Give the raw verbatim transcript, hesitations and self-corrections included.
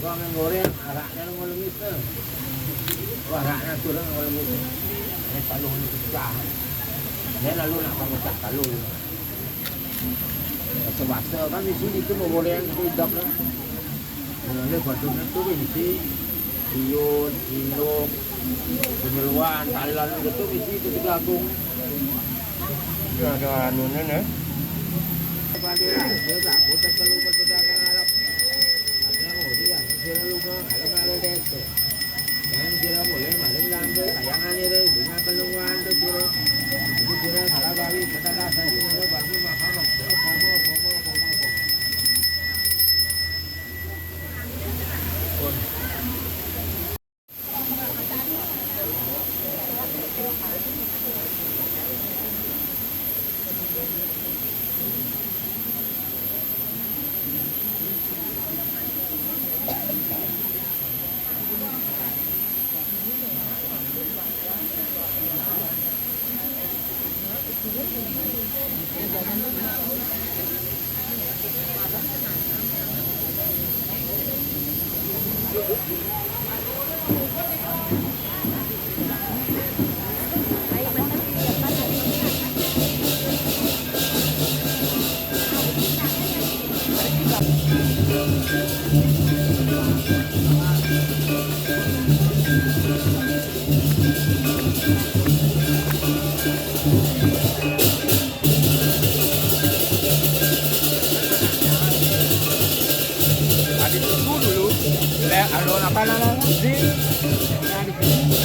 Wong goreng, araknya lu ngelumis tuh. Wah, araknya turun ngelumis. Ini taluh ini pecah. Ini lalu nak pecah taluh ini. Bahasa-bahasa kan di sini tuh mau goreng itu hidupnya. Nah, ini batuknya tuh di sini. Ciut, ciluk, penyeluan, talan gitu di situ di Agung. Itu ada anunya nih. Tadi tunggu dulu. Le, anu, apa namanya? Di, nah, di sini.